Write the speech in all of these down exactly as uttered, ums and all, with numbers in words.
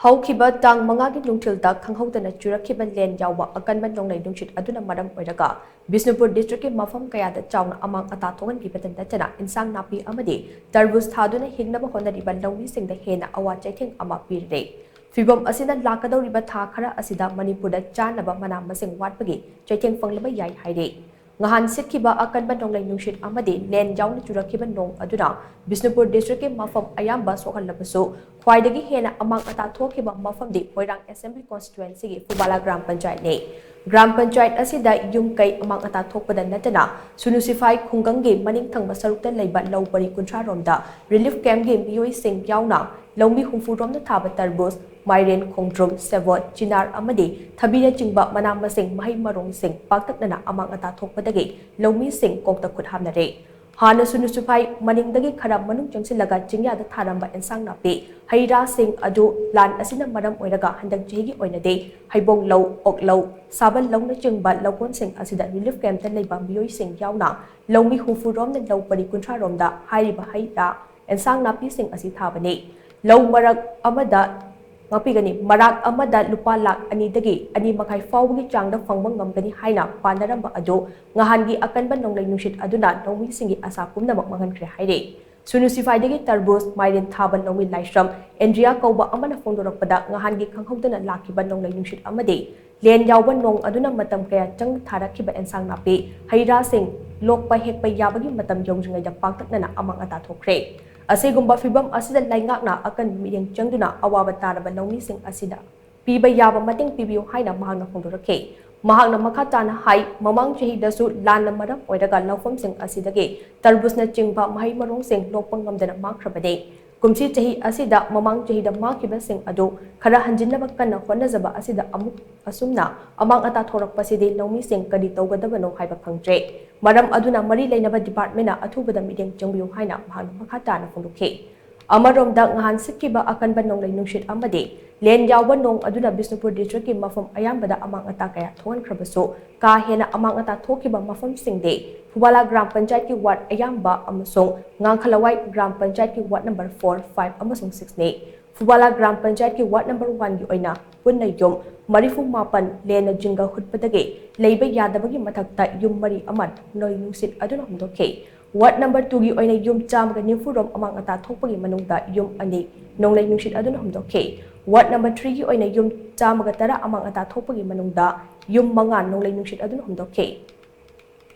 ꯍꯧꯈꯤꯕ ꯇꯥꯡ ꯃꯉꯥꯒꯤ ꯅꯨꯡꯊꯤꯜꯗ ꯈꯪꯍꯧꯗꯅ ꯆꯨꯔꯛꯈꯤꯕ ꯂꯦꯟ ꯌꯥꯎꯕ ꯑꯀꯟꯕ ꯅꯣꯡꯂꯩ ꯅꯨꯡꯁꯤꯠ ꯑꯗꯨꯅ ꯃꯔꯝ ꯑꯣꯏꯔꯒ ꯕꯤꯁꯅꯨꯄꯨꯔ ꯗꯤꯁꯇ꯭ꯔꯤꯛꯀꯤ ꯃꯐꯝ ꯀꯌꯥꯗ ꯆꯥꯎꯅ ꯑꯃꯥꯡ ꯑꯇꯥ ꯊꯣꯛꯍꯟꯈꯤꯕꯇ ꯅꯠꯇꯅ ꯏꯟꯁꯥꯡ ꯅꯥꯄꯤ ꯑꯃꯗꯤ ꯇꯔꯕꯨꯖ ꯊꯥꯗꯨꯅ ꯍꯤꯡꯅꯕ ꯍꯣꯠꯅꯔꯤꯕ ꯂꯧꯃꯤꯁꯤꯡꯗ ꯍꯦꯟꯅ ꯑꯋꯥ ꯆꯩꯊꯦꯡ ꯑꯃ ꯄꯤꯔꯦ꯫ ꯐꯤꯚꯝ ꯑꯁꯤꯅ ꯂꯥꯛꯀꯗꯧꯔꯤꯕ ꯊꯥ ꯈꯔ ꯑꯁꯤꯗ ꯃꯅꯤꯄꯨꯔꯗ ꯆꯥꯅꯕ ꯃꯅꯥ ꯃꯁꯤꯡ ꯋꯥꯠꯄꯒꯤ ꯆꯩꯊꯦꯡ ꯐꯪꯂꯕ ꯌꯥꯏ ꯍꯥꯏꯔꯦ꯫ ꯉꯍꯥꯟ ꯁꯤꯠꯈꯤꯕ ꯑꯀꯟꯕ ꯅꯣꯡꯂꯩ ꯅꯨꯡꯁꯤꯠ ꯑꯃꯗꯤ ꯂꯦꯟ ꯌꯥꯎꯅ ꯆꯨꯔꯛꯈꯤꯕ ꯅꯣꯡ ꯑꯗꯨꯅ ꯕꯤꯁꯅꯨꯄꯨꯔ ꯗꯤꯁꯇ꯭ꯔꯤꯛꯀꯤ ꯃꯐꯝ ꯑꯌꯥꯝꯕ ꯁꯣꯛꯍꯜꯂꯕꯁꯨ, ꯈ꯭ꯋꯥꯏꯗꯒꯤ ꯍꯦꯟꯅ ꯑꯃꯥꯡ ꯑꯇꯥ ꯊꯣꯛꯈꯤꯕ ꯃꯐꯝꯗꯤ ꯃꯣꯏꯔꯥꯡ ꯑꯦꯁꯦꯝꯕ꯭ꯂꯤ ꯀꯣꯟꯁꯇꯤꯇ꯭ꯋꯦꯟꯁꯤꯒꯤ ꯐꯨꯕꯥꯂꯥ ꯒ꯭ꯔꯥꯝ ꯄꯟꯆꯥꯌꯠꯅꯤ꯫ ꯒ꯭ꯔꯥꯝ ꯄꯟꯆꯥꯌꯠ ꯑꯁꯤꯗ ꯌꯨꯝ ꯀꯩ ꯑꯃꯥꯡ ꯑꯇꯥ ꯊꯣꯛꯄꯗ ꯅꯠꯇꯅ ꯁꯨꯅꯨ ꯁꯤꯐꯥꯏ ꯈꯨꯡꯒꯪꯒꯤ ꯃꯅꯤꯡ ꯊꯪꯕ ꯁꯔꯨꯛꯇ ꯂꯩꯕ ꯂꯧ ꯄꯔꯤ ꯀꯨꯟꯊ꯭ꯔꯥ ꯔꯣꯝꯗ ꯔꯤꯂꯤꯐ ꯀꯦꯝꯞꯀꯤ ꯃꯤꯑꯣꯏꯁꯤꯡ ꯌꯥꯎꯅ ꯂꯧꯃꯤ ꯍꯨꯝꯐꯨ ꯔꯣꯝꯅ ꯊꯥꯕ ꯇꯔꯕꯨꯖ, ꯃꯥꯏꯔꯦꯟ, ꯈꯣꯡꯗ꯭ꯔꯨꯝ, ꯁꯦꯕꯣꯠ, ꯆꯤꯅꯥꯔ ꯑꯃꯗꯤ ꯊꯕꯤꯅꯆꯤꯡꯕ ꯃꯅꯥ ꯃꯁꯤꯡ ꯃꯍꯩ ꯃꯔꯣꯡꯁꯤꯡ ꯄꯥꯛꯇꯛꯅꯅ ꯑꯃꯥꯡ ꯑꯇꯥ ꯊꯣꯛꯄꯗꯒꯤ ꯂꯧꯃꯤꯁꯤꯡ ꯀꯣꯛꯇ ꯈꯨꯠ ꯍꯥꯝꯅꯔꯦ꯫ ꯍꯥꯟꯅ ꯁꯨꯅꯨ ꯁꯤꯐꯥꯏ ꯃꯅꯤꯡꯗꯒꯤ ꯈꯔ ꯃꯅꯨꯡ ꯆꯪꯁꯤꯜꯂꯒ ꯆꯤꯡꯌꯥꯗ ꯊꯥꯔꯝꯕ ꯏꯟꯁꯥꯡ ꯅꯥꯄꯤ, ꯍꯩ ꯔꯥꯁꯤꯡ ꯑꯗꯨ ꯂꯥꯟ ꯑꯁꯤꯅ ꯃꯔꯝ ꯑꯣꯏꯔꯒ ꯍꯟꯗꯛ ꯆꯍꯤꯒꯤ ꯑꯣꯏꯅꯗꯤ ꯍꯩꯕꯣꯡ ꯂꯧ, ꯑꯣꯛ ꯂꯧ, ꯁꯥꯕꯜ ꯂꯧꯅꯆꯤꯡꯕ ꯂꯧꯀꯣꯟꯁꯤꯡ ꯑꯁꯤꯗ ꯔꯤꯂꯤꯐ ꯀꯦꯝꯞꯇ ꯂꯩꯕ ꯃꯤꯑꯣꯏꯁꯤꯡ ꯌꯥꯎꯅ ꯂꯧꯃꯤ ꯍꯨꯝꯐꯨ ꯔꯣꯝꯅ ꯂꯧ ꯄꯔꯤ ꯀꯨꯟꯊ꯭ꯔꯥ ꯔꯣꯝꯗ ꯍꯥꯏꯔꯤꯕ ꯍꯩ ꯔꯥ, ꯏꯟꯁꯥꯡ ꯅꯥꯄꯤꯁꯤꯡ ꯑꯁꯤ ꯊꯥꯕꯅꯤ꯫ ꯂꯧ ꯃꯔꯛ ꯑꯃꯗ ꯉꯥꯛꯄꯤꯒꯅꯤ꯫ ꯃꯔꯥꯛ ꯑꯃꯗ ꯂꯨꯄꯥ ꯂꯥꯈ ꯑꯅꯤꯗꯒꯤ ꯑꯅꯤ ꯃꯈꯥꯏ ꯐꯥꯎꯕꯒꯤ ꯆꯥꯡꯗ ꯐꯪꯕ ꯉꯝꯒꯅꯤ ꯍꯥꯏꯅ ꯄꯥꯅꯔꯝꯕ ꯑꯗꯨ ꯉꯍꯥꯟꯒꯤ ꯑꯀꯟꯕ ꯅꯣꯡꯂꯩ ꯅꯨꯡꯁꯤꯠ ꯑꯗꯨꯅ ꯂꯧꯃꯤꯁꯤꯡꯒꯤ ꯑꯁꯥ ꯄꯨꯝꯅꯃꯛ ꯃꯥꯡꯍꯟꯈ꯭ꯔꯦ ꯍꯥꯏꯔꯤ꯫ ꯁꯨꯅꯨ ꯁꯤꯐꯥꯏꯗꯒꯤ ꯇꯔꯕꯨꯖ, ꯃꯥꯏꯔꯦꯟ ꯊꯥꯕ ꯂꯧꯃꯤ ꯂꯥꯏꯁ꯭ꯔꯝ ꯑꯦꯟꯗ꯭ꯔꯤꯌꯥ ꯀꯧꯕ ꯑꯃꯅ ꯐꯣꯡꯗꯣꯔꯛꯄꯗ, ꯉꯍꯥꯟꯒꯤ ꯈꯪꯍꯧꯗꯅ ꯂꯥꯛꯈꯤꯕ ꯅꯣꯡꯂꯩ ꯅꯨꯡꯁꯤꯠ ꯑꯃꯗꯤ ꯂꯦꯟ ꯌꯥꯎꯕ ꯅꯣꯡ ꯑꯗꯨꯅ ꯃꯇꯝ ꯀꯌꯥ ꯆꯪꯅ ꯊꯥꯔꯛꯈꯤꯕ ꯏꯟꯁꯥꯡ ꯅꯥꯄꯤ, ꯍꯩ ꯔꯥꯁꯤꯡ ꯂꯣꯛꯄ ꯍꯦꯛꯄ ꯌꯥꯕꯒꯤ ꯃꯇꯝ ꯌꯧꯗ꯭ꯔꯤꯉꯩꯗ ꯄꯥꯛꯇꯛꯅꯅ ꯑꯃꯥꯡ ꯑꯇꯥ ꯊꯣꯛꯈ꯭ꯔꯦ꯫ ꯑꯁꯤꯒꯨꯝꯕ ꯐꯤꯚꯝ ꯑꯁꯤꯗ ꯂꯩꯉꯥꯛꯅ ꯑꯀꯟꯕ ꯃꯤꯠꯌꯦꯡ ꯆꯪꯗꯨꯅ ꯑꯋꯥꯕ ꯇꯥꯔꯕ ꯂꯧꯃꯤꯁꯤꯡ ꯑꯁꯤꯗ ꯄꯤꯕ ꯌꯥꯕ ꯃꯇꯦꯡ ꯄꯤꯕꯤꯌꯨ ꯍꯥꯏꯅ ꯃꯍꯥꯛꯅ ꯐꯣꯡꯗꯣꯔꯛꯈꯤ꯫ ꯃꯍꯥꯛꯅ ꯃꯈꯥ ꯇꯥꯅ ꯍꯥꯏ, ꯃꯃꯥꯡ ꯆꯍꯤꯗꯁꯨ ꯂꯥꯟꯅ ꯃꯔꯝ ꯑꯣꯏꯔꯒ ꯂꯧꯐꯝꯁꯤꯡ ꯑꯁꯤꯗꯒꯤ ꯇꯔꯕꯨꯖꯅꯆꯤꯡꯕ ꯃꯍꯩ ꯃꯔꯣꯡꯁꯤꯡ ꯂꯣꯛꯄ ꯉꯝꯗꯅ ꯃꯥꯡꯈ꯭ꯔꯕꯅꯤ꯫ ꯀꯨꯝꯁꯤ ꯆꯍꯤ ꯑꯁꯤꯗ ꯃꯃꯥꯡ ꯆꯍꯤꯗ ꯃꯥꯡꯈꯤꯕꯁꯤꯡ ꯑꯗꯨ ꯈꯔ ꯍꯟꯖꯤꯟꯅꯕ ꯀꯟꯅ ꯍꯣꯠꯅꯖꯕ ꯑꯁꯤꯗ ꯑꯃꯨꯛ ꯑꯁꯨꯝꯅ ꯑꯃꯥꯡ ꯑꯇꯥ ꯊꯣꯔꯛꯄꯁꯤꯗꯤ ꯂꯧꯃꯤꯁꯤꯡ ꯀꯔꯤ ꯇꯧꯒꯗꯕꯅꯣ ꯍꯥꯏꯕ ꯈꯪꯗ꯭ꯔꯦ꯫ ꯃꯔꯝ ꯑꯗꯨꯅ ꯃꯔꯤ ꯂꯩꯅꯕ ꯗꯤꯄꯥꯔꯠꯃꯦꯟꯅ ꯑꯊꯨꯕꯗ ꯃꯤꯠꯌꯦꯡ ꯆꯪꯕꯤꯌꯨ ꯍꯥꯏꯅ ꯃꯍꯥꯛꯅ ꯃꯈꯥ ꯇꯥꯅ ꯐꯣꯡꯗꯣꯛꯈꯤ꯫ ꯑꯃꯔꯣꯝꯗ, ꯉꯍꯥꯟ ꯁꯤꯠꯈꯤꯕ ꯑꯀꯟꯕ ꯅꯣꯡꯂꯩ ꯅꯨꯡꯁꯤꯠ ꯑꯃꯗꯤ ꯂꯦꯟ ꯌꯥꯎꯕ ꯅꯣꯡ ꯑꯗꯨꯅ ꯕꯤꯁꯅꯨꯄꯨꯔ ꯗꯤꯁꯇ꯭ꯔꯤꯛꯀꯤ ꯃꯐꯝ ꯑꯌꯥꯝꯕꯗ ꯑꯃꯥꯡ ꯑꯇꯥ ꯀꯌꯥ ꯊꯣꯛꯍꯟꯈ꯭ꯔꯕꯁꯨ, ꯀꯥ ꯍꯦꯟꯅ ꯑꯃꯥꯡ ꯑꯇꯥ ꯊꯣꯛꯈꯤꯕ ꯃꯐꯝꯁꯤꯡꯗꯤ ꯐꯨꯕꯥꯂꯥ ꯒ꯭ꯔꯥꯝ ꯄꯟꯆꯥꯌꯠꯀꯤ ꯋꯥꯔꯗ ꯑꯌꯥꯝꯕ ꯑꯃꯁꯨꯡ ꯉꯥꯡꯈꯂꯋꯥꯏ ꯒ꯭ꯔꯥꯝ ꯄꯟꯆꯥꯌꯠꯀꯤ ꯋꯥꯔꯗ ꯅꯝꯕꯔ ꯐꯣꯔ, ꯐꯥꯏꯚ ꯑꯃꯁꯨꯡ ꯁꯤꯛꯁꯅꯤ꯫ ꯐꯨꯕꯥꯂꯥ ꯒ꯭ꯔꯥꯝ ꯄꯟꯆꯥꯌꯠꯀꯤ ꯋꯥꯔꯗ ꯅꯝꯕꯔ ꯋꯥꯟꯒꯤ ꯑꯣꯏꯅ ꯄꯨꯟꯅ ꯌꯨꯝ ꯃꯔꯤꯐꯨ ꯃꯥꯄꯟ ꯂꯦꯟꯅ ꯖꯤꯡꯒ ꯍꯨꯠꯄꯗꯒꯤ ꯂꯩꯕ ꯌꯥꯗꯕꯒꯤ ꯃꯊꯛꯇ ꯌꯨꯝ ꯃꯔꯤ ꯑꯃ ꯅꯣꯡꯂꯩ ꯅꯨꯡꯁꯤꯠ ꯑꯗꯨꯅ ꯍꯨꯝꯗꯣꯛꯈꯤ꯫ ꯋꯥꯔꯗ ꯅꯝꯕꯔ ꯇꯨꯒꯤ ꯑꯣꯏꯅ ꯌꯨꯝ ꯆꯥꯝꯃꯒ ꯅꯤꯐꯨ ꯔꯣꯝ ꯑꯃꯥꯡ ꯑꯇꯥ ꯊꯣꯛꯄꯒꯤ ꯃꯅꯨꯡꯗ ꯌꯨꯝ ꯑꯅꯤ ꯅꯣꯡꯂꯩ ꯅꯨꯡꯁꯤꯠ ꯑꯗꯨꯅ ꯍꯨꯝꯗꯣꯛꯈꯤ꯫ ꯋꯥꯔꯗ ꯅꯝꯕꯔ ꯊ꯭ꯔꯤꯒꯤ ꯑꯣꯏꯅ ꯌꯨꯝ ꯆꯥꯝꯃꯒ ꯇꯔꯥ ꯑꯃꯥꯡ ꯑꯇꯥ ꯊꯣꯛꯄꯒꯤ ꯃꯅꯨꯡꯗ ꯌꯨꯝ ꯃꯉꯥ ꯅꯣꯡꯂꯩ ꯅꯨꯡꯁꯤꯠ ꯑꯗꯨꯅ ꯍꯨꯝꯗꯣꯛꯈꯤ꯫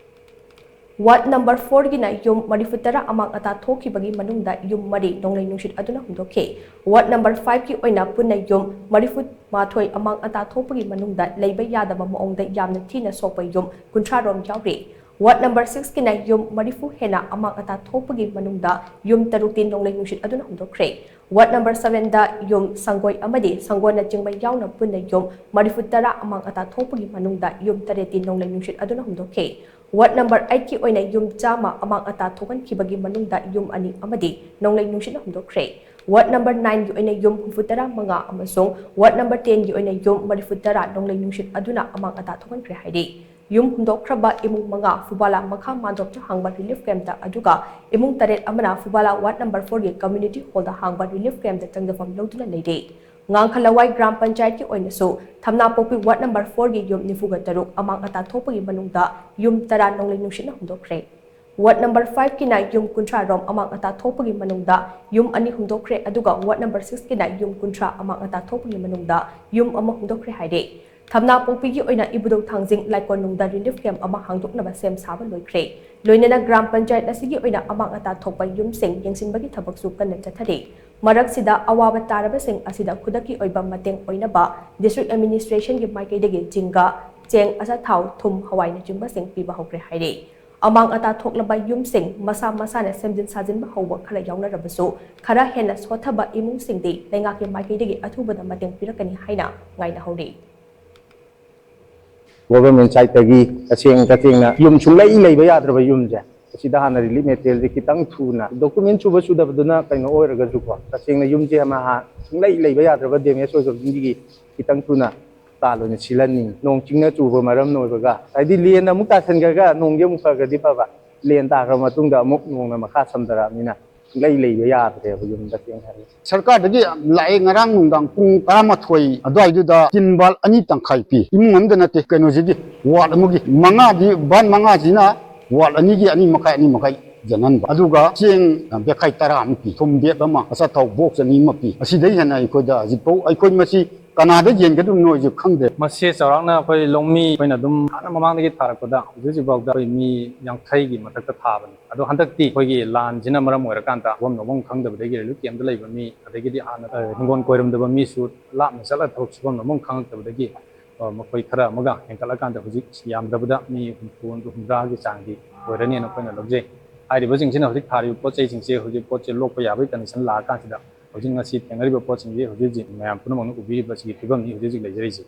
ꯋꯥꯔꯗ ꯅꯝꯕꯔ ꯐꯣꯔꯒꯤꯅ ꯌꯨꯝ ꯃꯔꯤꯐꯨ ꯇꯔꯥ ꯑꯃꯥꯡ ꯑꯇꯥ ꯊꯣꯛꯈꯤꯕꯒꯤ ꯃꯅꯨꯡꯗ ꯌꯨꯝ ꯃꯔꯤ ꯅꯣꯡꯂꯩ ꯅꯨꯡꯁꯤꯠ ꯑꯗꯨꯅ ꯍꯨꯝꯗꯣꯛꯈꯤ꯫ ꯋꯥꯔꯗ ꯅꯝꯕꯔ ꯐꯥꯏꯚꯀꯤ ꯑꯣꯏꯅ ꯄꯨꯟꯅ ꯌꯨꯝ ꯃꯔꯤꯐꯨ ꯃꯥꯊꯣꯏ ꯑꯃꯥꯡ ꯑꯇꯥ ꯊꯣꯛꯄꯒꯤ ꯃꯅꯨꯡꯗ ꯂꯩꯕ ꯌꯥꯗꯕ ꯃꯑꯣꯡꯗ ꯌꯥꯝꯅ ꯊꯤꯅ ꯁꯣꯛꯄ ꯌꯨꯝ ꯀꯨꯟꯊ꯭ꯔꯥ ꯔꯣꯝ ꯌꯥꯎꯔꯤ꯫ ꯋꯥꯔꯗ ꯅꯝꯕꯔ ꯁꯤꯛꯁꯀꯤꯅ ꯌꯨꯝ ꯃꯔꯤꯐꯨ ꯍꯦꯟꯅ ꯑꯃꯥꯡ ꯑꯇꯥ ꯊꯣꯛꯄꯒꯤ ꯃꯅꯨꯡꯗ ꯌꯨꯝ ꯇꯔꯨꯛꯇꯤ ꯅꯣꯡꯂꯩ ꯅꯨꯡꯁꯤꯠ ꯑꯗꯨꯅ ꯍꯨꯝꯗꯣꯛꯈ꯭ꯔꯦ꯫ ꯋꯥꯔꯗ ꯅꯝꯕꯔ ꯁꯚꯦꯟꯗ ꯌꯨꯝ ꯁꯪꯒꯣꯏ ꯑꯃꯗꯤ ꯁꯪꯒꯣꯜꯅꯆꯤꯡꯕ ꯌꯥꯎꯅ ꯄꯨꯟꯅ ꯌꯨꯝ ꯃꯔꯤꯐꯨ ꯇꯔꯥ ꯑꯃꯥꯡ ꯑꯇꯥ ꯊꯣꯛꯄꯒꯤ ꯃꯅꯨꯡꯗ ꯌꯨꯝ ꯇꯔꯦꯠꯇꯤ ꯅꯣꯡꯂꯩ ꯅꯨꯡꯁꯤꯠ ꯑꯗꯨꯅ ꯍꯨꯝꯗꯣꯛꯈꯤ꯫ ꯋꯥꯔꯗ ꯅꯝꯕꯔ ꯑꯩꯠꯀꯤ ꯑꯣꯏꯅ ꯌꯨꯝ ꯆꯥꯝꯃ ꯑꯃꯥꯡ ꯑꯇꯥ ꯊꯣꯛꯍꯟꯈꯤꯕꯒꯤ ꯃꯅꯨꯡꯗ ꯌꯨꯝ ꯑꯅꯤ ꯑꯃꯗꯤ ꯅꯣꯡꯂꯩ ꯅꯨꯡꯁꯤꯠꯅ ꯍꯨꯝꯗꯣꯛꯈ꯭ꯔꯦ꯫ ꯋꯥꯔꯗ ꯅꯝꯕꯔ ꯅꯥꯏꯟꯒꯤ ꯑꯣꯏꯅ ꯌꯨꯝ ꯍꯨꯝꯐꯨ ꯇꯔꯥ ꯃꯉꯥ ꯑꯃꯁꯨꯡ ꯋꯥꯔꯗ ꯅꯝꯕꯔ ꯇꯦꯟꯒꯤ ꯑꯣꯏꯅ ꯌꯨꯝ ꯃꯔꯤꯐꯨ ꯇꯔꯥ ꯅꯣꯡꯂꯩ ꯅꯨꯡꯁꯤꯠ ꯑꯗꯨꯅ ꯑꯃꯥꯡ ꯑꯇꯥ ꯊꯣꯛꯍꯟꯈ꯭ꯔꯦ ꯍꯥꯏꯔꯤ꯫ ꯌꯨꯝ ꯍꯨꯝꯗꯣꯛꯈ꯭ꯔꯕ ꯏꯃꯨꯡ ꯃꯉꯥ ꯐꯨꯕꯥꯂꯥ ꯃꯈꯥ ꯃꯥꯟꯗꯣꯞꯇ ꯍꯥꯡꯕ ꯔꯤꯂꯤꯐ ꯀꯦꯝꯞꯇ, ꯑꯗꯨꯒ ꯏꯃꯨꯡ ꯇꯔꯦꯠ ꯑꯃꯅ ꯐꯨꯕꯥꯂꯥ ꯋꯥꯔꯗ ꯅꯝꯕꯔ ꯐꯣꯔꯒꯤ ꯀꯝꯃ꯭ꯌꯨꯅꯤꯇꯤ ꯍꯣꯜꯗ ꯍꯥꯡꯕ ꯔꯤꯂꯤꯐ ꯀꯦꯝꯞꯇ ꯆꯪꯖꯐꯝ ꯂꯧꯗꯨꯅ ꯂꯩꯔꯦ꯫ ꯉꯥꯡꯈꯂꯋꯥꯏ ꯒ꯭ꯔꯥꯝ ꯄꯟꯆꯥꯌꯠꯀꯤ ꯑꯣꯏꯅꯁꯨ ꯊꯝꯅꯥꯄꯣꯛꯄꯤ ꯋꯥꯔꯗ ꯅꯝꯕꯔ ꯐꯣꯔꯒꯤ ꯌꯨꯝ ꯅꯤꯐꯨꯒ ꯇꯔꯨꯛ ꯑꯃꯥꯡ ꯑꯇꯥ ꯊꯣꯛꯄꯒꯤ ꯃꯅꯨꯡꯗ ꯌꯨꯝ ꯇꯔꯥ ꯅꯣꯡꯂꯩ ꯅꯨꯡꯁꯤꯠꯅ ꯍꯨꯝꯗꯣꯛꯈ꯭ꯔꯦ꯫ ꯋꯥꯔꯗ ꯅꯝꯕꯔ ꯐꯥꯏꯚꯀꯤꯅ ꯌꯨꯝ ꯀꯨꯟꯊ꯭ꯔꯥ ꯔꯣꯝ ꯑꯃꯥꯡ ꯑꯇꯥ ꯊꯣꯛꯄꯒꯤ ꯃꯅꯨꯡꯗ ꯌꯨꯝ ꯑꯅꯤ ꯍꯨꯝꯗꯣꯛꯈ꯭ꯔꯦ, ꯑꯗꯨꯒ ꯋꯥꯔꯗ ꯅꯝꯕꯔ ꯁꯤꯛꯁꯀꯤꯅ ꯌꯨꯝ ꯀꯨꯟꯊ꯭ꯔꯥ ꯑꯃꯥꯡ ꯑꯇꯥ ꯊꯣꯛꯄꯒꯤ ꯃꯅꯨꯡꯗ ꯌꯨꯝ ꯑꯃ ꯍꯨꯝꯗꯣꯛꯈ꯭ꯔꯦ ꯍꯥꯏꯔꯦ꯫ ꯊꯝꯅꯥꯄꯣꯛꯄꯤꯒꯤ ꯑꯣꯏꯅ ꯏꯕꯨꯙꯧ ꯊꯥꯡꯖꯤꯡ ꯂꯥꯏꯀꯣꯟꯅꯨꯡꯗ ꯔꯤꯂꯤꯐ ꯀꯦꯝꯞ ꯑꯃ ꯍꯥꯡꯗꯣꯛꯅꯕ ꯁꯦꯝ ꯁꯥꯕ ꯂꯣꯏꯈ꯭ꯔꯦ꯫ ꯂꯣꯏꯅꯅ ꯒ꯭ꯔꯥꯝ ꯄꯟꯆꯥꯌꯠ ꯑꯁꯤꯒꯤ ꯑꯣꯏꯅ ꯑꯃꯥꯡ ꯑꯇꯥ ꯊꯣꯛꯄ ꯌꯨꯝꯁꯤꯡ ꯌꯦꯡꯁꯤꯟꯕꯒꯤ ꯊꯕꯛꯁꯨ ꯀꯟꯅ ꯆꯠꯊꯔꯤ꯫ ꯃꯔꯛꯁꯤꯗ ꯑꯋꯥꯕ ꯇꯥꯔꯕꯁꯤꯡ ꯑꯁꯤꯗ ꯈꯨꯗꯛꯀꯤ ꯑꯣꯏꯕ ꯃꯇꯦꯡ ꯑꯣꯏꯅꯕ ꯗꯤꯁꯇ꯭ꯔꯤꯛ ꯑꯦꯗꯃꯤꯅꯤꯁꯇ꯭ꯔꯦꯁꯟꯒꯤ ꯃꯥꯏꯀꯩꯗꯒꯤ ꯖꯤꯡꯒ, ꯆꯦꯡ, ꯑꯆꯥꯊꯥꯎ, ꯊꯨꯝ, ꯍꯋꯥꯏꯅꯆꯤꯡꯕꯁꯤꯡ ꯄꯤꯕ ꯍꯧꯈ꯭ꯔꯦ ꯍꯥꯏꯔꯤ꯫ ꯑꯃꯥꯡ ꯑꯇꯥ ꯊꯣꯛꯂꯕ ꯌꯨꯝꯁꯤꯡ ꯃꯁꯥ ꯃꯁꯥꯅ ꯁꯦꯝꯖꯤꯟ ꯁꯥꯖꯤꯟꯕ ꯍꯧꯕ ꯈꯔ ꯌꯥꯎꯅꯔꯕꯁꯨ, ꯈꯔ ꯍꯦꯟꯅ ꯁꯣꯠꯊꯕ ꯏꯃꯨꯡꯁꯤꯡꯗꯤ ꯂꯩꯉꯥꯛꯀꯤ ꯃꯥꯏꯀꯩꯗꯒꯤ ꯑꯊꯨꯕꯗ ꯃꯇꯦꯡ ꯄꯤꯔꯛꯀꯅꯤ ꯍꯥꯏꯅ ꯉꯥꯏꯅꯍꯧꯔꯤ꯫ ꯒꯣꯚꯔꯟꯃꯦꯟꯠ ꯁꯥꯏꯠꯇꯒꯤ ꯇꯁꯦꯡ ꯇꯁꯦꯡꯅ ꯌꯨꯝ ꯁꯨꯡꯂꯩ ꯂꯩꯕ ꯌꯥꯗ꯭ꯔꯕ ꯌꯨꯝꯁꯦ, ꯑꯁꯤꯗ ꯍꯥꯟꯅ ꯔꯤꯂꯤꯐ ꯃꯦꯇꯔꯤꯌꯦꯜꯁꯦ ꯈꯤꯇꯪ ꯊꯨꯅ, ꯗꯣꯀꯨꯃꯦꯟ ꯁꯨꯕ ꯁꯨꯗꯕꯗꯨꯅ ꯀꯩꯅꯣ ꯑꯣꯏꯔꯒꯁꯨꯀꯣ, ꯇꯁꯦꯡꯅ ꯌꯨꯝꯁꯦ ꯑꯃ ꯍꯥ-, ꯁꯨꯡꯂꯩ ꯂꯩꯕ ꯌꯥꯗ꯭ꯔꯕ ꯗꯦꯃꯦꯖ ꯑꯣꯏꯕꯁꯤꯡꯁꯤꯒꯤ ꯈꯤꯇꯪ ꯊꯨꯅ ꯇꯥꯜ ꯑꯣꯏꯅ ꯁꯤꯜꯍꯟꯅꯤꯡꯉꯤ꯫ ꯅꯣꯡ ꯆꯤꯡꯅ ꯆꯨꯕ ꯃꯔꯝꯅ ꯑꯣꯏꯕꯒ, ꯍꯥꯏꯗꯤ ꯂꯦꯟ ꯑꯃꯨꯛ ꯇꯥꯁꯟꯈ꯭ꯔꯒ ꯅꯣꯡꯁꯦ ꯑꯃꯨꯛ ꯐꯈ꯭ꯔꯗꯤ ꯐꯕ, ꯂꯦꯟ ꯇꯥꯈ꯭ꯔ ꯃꯇꯨꯡꯗ ꯑꯃꯨꯛ ꯅꯣꯡꯅ ꯃꯈꯥ ꯁꯝꯊꯔꯛꯑꯕꯅꯤꯅ ꯁꯨꯡꯂꯩ ꯂꯩꯕ ꯌꯥꯗ꯭ꯔꯦꯕ ꯌꯨꯝꯗ, ꯁꯦꯡꯅ ꯍꯥꯏꯔꯒꯗꯤ꯫ ꯁꯔꯀꯥꯔꯗꯒꯤ ꯂꯥꯛꯑꯦ, ꯉꯔꯥꯡ ꯅꯨꯡꯗꯥꯡ ꯄꯨꯡ ꯇꯔꯥꯃꯥꯊꯣꯏ ꯑꯗꯨꯋꯥꯏꯗꯨꯗ ꯇꯤꯟ ꯕꯥꯜ ꯑꯅꯤ ꯇꯪꯈꯥꯏ ꯄꯤ꯫ ꯏꯃꯨꯡ ꯑꯃꯗ ꯅꯠꯇꯦ, ꯀꯩꯅꯣꯁꯤꯒꯤ ꯋꯥꯔꯗ ꯑꯃꯒꯤ ꯃꯉꯥꯗꯤ, ꯕꯥꯜ ꯃꯉꯥꯁꯤꯅ ꯋꯥꯔꯗ ꯑꯅꯤꯒꯤ ꯑꯅꯤ ꯃꯈꯥꯏ, ꯑꯅꯤ ꯃꯈꯥꯏ ꯌꯦꯟꯍꯟꯕ꯫ ꯑꯗꯨꯒ ꯆꯦꯡ ꯕꯦꯈꯥꯏ ꯇꯔꯥ ꯑꯃ ꯄꯤ, ꯊꯨꯝ ꯕꯦꯛ ꯑꯃ, ꯑꯆꯥꯊꯥꯎ ꯕꯣꯛꯁ ꯑꯅꯤ ꯑꯃ ꯄꯤ꯫ ꯑꯁꯤꯗꯩ ꯍꯦꯟꯅ ꯑꯩꯈꯣꯏꯗ ꯍꯧꯖꯤꯛꯐꯥꯎ ꯑꯩꯈꯣꯏ ꯃꯁꯤ ꯀꯅꯥꯗ ꯌꯦꯟꯒꯗꯕꯅꯣꯁꯨ ꯈꯪꯗꯦ꯫ ꯃꯁꯤ ꯆꯥꯎꯔꯥꯛꯅ ꯑꯩꯈꯣꯏ ꯂꯧꯃꯤ ꯑꯩꯈꯣꯏꯅ ꯑꯗꯨꯝ ꯍꯥꯟꯅ ꯃꯃꯥꯡꯗꯒꯤ ꯊꯥꯔꯛꯄꯗ ꯍꯧꯖꯤꯛ ꯍꯧꯖꯤꯛꯐꯥꯎꯗ ꯑꯩꯈꯣꯏ ꯃꯤ ꯌꯥꯡꯈꯩꯒꯤ ꯃꯊꯛꯇ ꯊꯥꯕꯅꯤ꯫ ꯑꯗꯣ ꯍꯟꯗꯛꯇꯤ ꯑꯩꯈꯣꯏꯒꯤ ꯂꯥꯟꯁꯤꯅ ꯃꯔꯝ ꯑꯣꯏꯔꯀꯥꯟꯗ ꯊꯥꯐꯝ ꯂꯧꯐꯝ ꯈꯪꯗꯕꯗꯒꯤ ꯔꯤꯂꯤꯐ ꯀꯦꯝꯞꯇ ꯂꯩꯕ ꯃꯤ, ꯑꯗꯒꯤꯗꯤ ꯍꯥꯟꯅ, ꯑ, ꯍꯤꯡꯒꯣꯜ ꯀꯣꯏꯔꯝꯗꯕ ꯃꯤꯁꯨ ꯂꯥꯞꯅ ꯆꯠꯂꯒ ꯊꯕꯛ ꯁꯨꯐꯝ ꯂꯧꯐꯝ ꯈꯪꯉꯛꯇꯕꯗꯒꯤ, ꯑ, ꯃꯈꯣꯏ ꯈꯔ ꯑꯃꯒ ꯍꯦꯟꯒꯠꯂꯀꯥꯟꯗ ꯍꯧꯖꯤꯛ ꯌꯥꯝꯗ꯭ꯔꯕꯗ ꯃꯤ ꯍꯨꯝꯐꯨ, ꯍꯨꯝꯗ꯭ꯔꯥꯒꯤ ꯆꯥꯡꯗꯤ ꯑꯣꯏꯔꯅꯤꯅ ꯑꯩꯈꯣꯏꯅ ꯂꯧꯖꯩ꯫ ꯍꯥꯏꯔꯤꯕꯁꯤꯡꯁꯤꯅ ꯍꯧꯖꯤꯛ ꯊꯥꯔꯤꯕ ꯄꯣꯠ ꯆꯩꯁꯤꯡꯁꯦ ꯍꯧꯖꯤꯛ ꯄꯣꯠꯁꯦ ꯂꯣꯛꯄ ꯌꯥꯕꯒꯤ ꯀꯟꯗꯤꯁꯟ ꯂꯥꯛꯑꯀꯥꯟꯁꯤꯗ ꯍꯧꯖꯤꯛ ꯉꯁꯤ ꯊꯦꯡꯅꯔꯤꯕ ꯄꯣꯠꯁꯤꯡꯁꯤ ꯍꯧꯖꯤꯛ ꯍꯧꯖꯤꯛ ꯃꯌꯥꯝ ꯄꯨꯝꯅꯃꯛꯅ ꯎꯕꯤꯔꯤꯕ ꯁꯤꯒꯤ ꯐꯤꯕꯝꯅꯤ ꯍꯧꯖꯤꯛ ꯍꯧꯖꯤꯛ ꯂꯩꯖꯔꯤꯁꯦ꯫